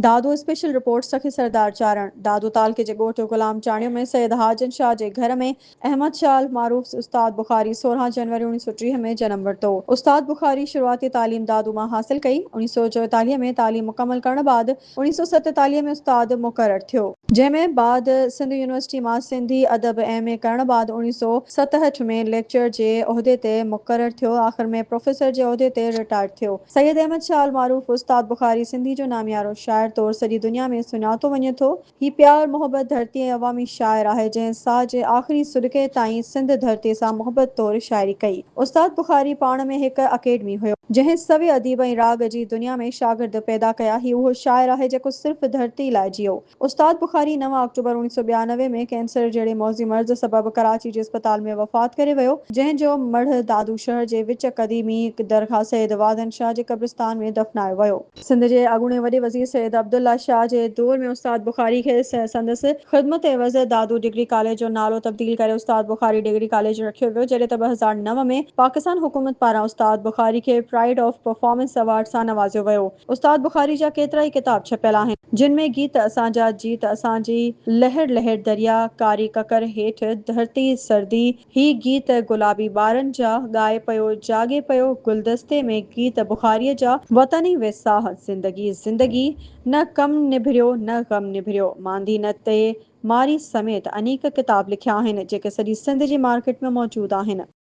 Dadu, special report, سخي سردار چارڻ، دادو تعلقي جي ڳوٺ غلام چانڊيو ۾ سيد حاجن شاهه جي گهر ۾ احمد شاهه المعروف استاد بخاري 16 جنوري 1930 ۾ جنم ورتو. استاد بخاري شروعاتي تعليم دادو مان حاصل ڪئي. 1944 ۾ تعليم مڪمل ڪرڻ بعد 1947 ۾ استاد مقرر ٿيو. جنهن ۾ بعد سنڌ يونيورسٽي مان سنڌي ادب ايم اي ڪرڻ بعد 1967 ۾ ليڪچرر جي عهدي تي مقرر ٿيو. آخر ۾ پروفيسر جي عهدي تي رٽائرڊ ٿيو. سيد احمد شاهه المعروف استاد بخاري سنڌي جو ناميارو شاعر طور سڄي دنيا ۾ سڃاتو وڃي ٿو. هي پيار، محبت، ڌرتي ۽ عوامي شاعر آهي، جنهن ساهه جي آخري سڏڪي تائين سنڌ ڌرتي سان محبت طور شاعري ڪئي. استاد بخاري پاڻ ۾ هڪ اڪيڊمي هيو. جنهن سوين اديب ۽ راڳ جي دنيا ۾ شاگرد پيدا ڪيا. هي اهو شاعر آهي جيڪو صرف ڌرتي لاء جيئو. استاد بخاري نو آڪٽوبر 1992 ۾ ڪينسر جهڙي موذي مرض سبب ڪراچي جي اسپتال ۾ وفات ڪري ويو، جنهن جو مڙهه دادو شهر جي وچ قديمي درگاهه سيد وادن شاهه جي قبرستان ۾ دفنايو ويو. سنڌ جي اڳوڻي وڏي وزير سيد عبدالله شاهه جي دور ۾ استاد بخاري کي سندس خدمت عيوض دادو ڊگري ڪاليج جو نالو تبديل ڪري استاد بخاري ڊگري ڪاليج رکيو ويو، جڏهن ته 2009 ۾ پاڪستان حڪومت پاران استاد بخاري کي پرائيڊ آف پرفارمنس ايوارڊ سان نوازيو ويو. استاد بخاري جا ڪيترائي ڪتاب ڇپيل آهن، جن ۾ گيت اسان جا، جيت اسان جي، لهر لهر دريا، ڪاري ڪڪر هيٺ، ڌرتي سردي، هي گيت گلابي ٻارن جا، ڳائي پيو جاڳي پيو، گلدستي ۾ گيت بخاريء جا، وطني ويساهه، زندگي زندگي، نه ڪم نڀريو نه غم نڀريو، ماندي نه تي ماري سميت انيڪ ڪتاب لکيا آهن، جيڪي سڄي سنڌ جي مارڪيٽ ۾ موجود آهن.